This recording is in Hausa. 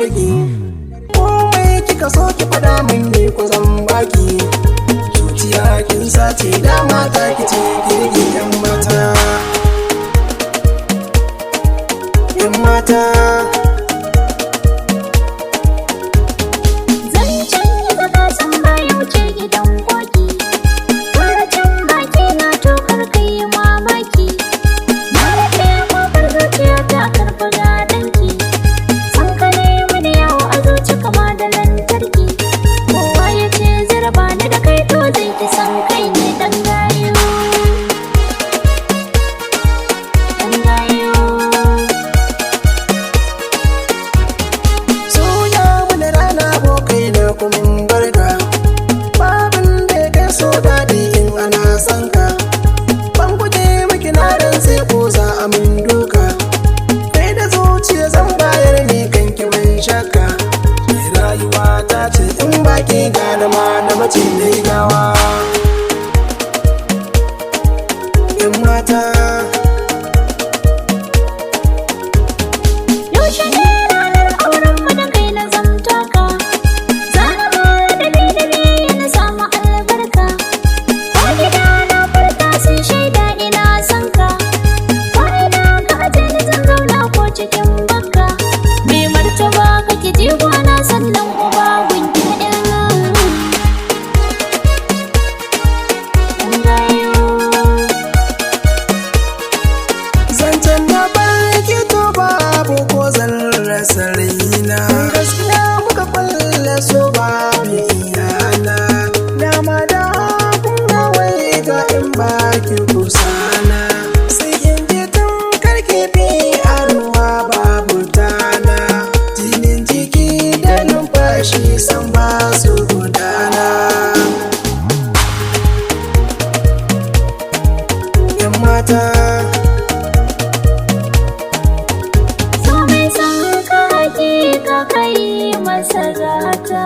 ƙaunarki. Komai kika so ki faɗa min, ne ko zan baki. Zuciya kin sace, dama ta kice kirki. Yan mata, yan mata. Zancen gizo ka san baya wuce gidan koki. Farcen baki na tokar kai mamaki. Na rufe kofar zuciya ta karɓi gadonki. San ka ne mini yawo a zuci kama da lantarki. Kowa ya ce zaraba ni da kai, to zai ki san kai ne dan gayu. Dan gayu. Soya mana rana, abokai na kumin barka. Babin da ya kai so daɗi in ana son ka. Ban guje miki, na sai ko za a min duka. Kai da zuciya zan bayar ne kanki, ban shakka. Ni rayuwa ta ce, in ba ki gane ma da mace ne gawa. Yan mata. Yaushe ne ranar auren mu da kai na zamta ka? Za na ba da bi na samu albarka. Ko gida na farka sun shaida ina son ka. Ko ina ka aje ni zan zauna ko cikin bakka. Mai martaba kake, jigo na, sannan uba gunki na ɗan. Ɗan gayu. Zancen na barki to babu ko zan rasa raina. Gaskiya muka kulle so babu iyana. Dama da kun ga wai ga in baki kusana. Sai in ji tun karki bi a ruwa babu tana. Jinin jiki da numfashi san ba su gudana. Yan mata. So mai son ka hakika kai masa gata.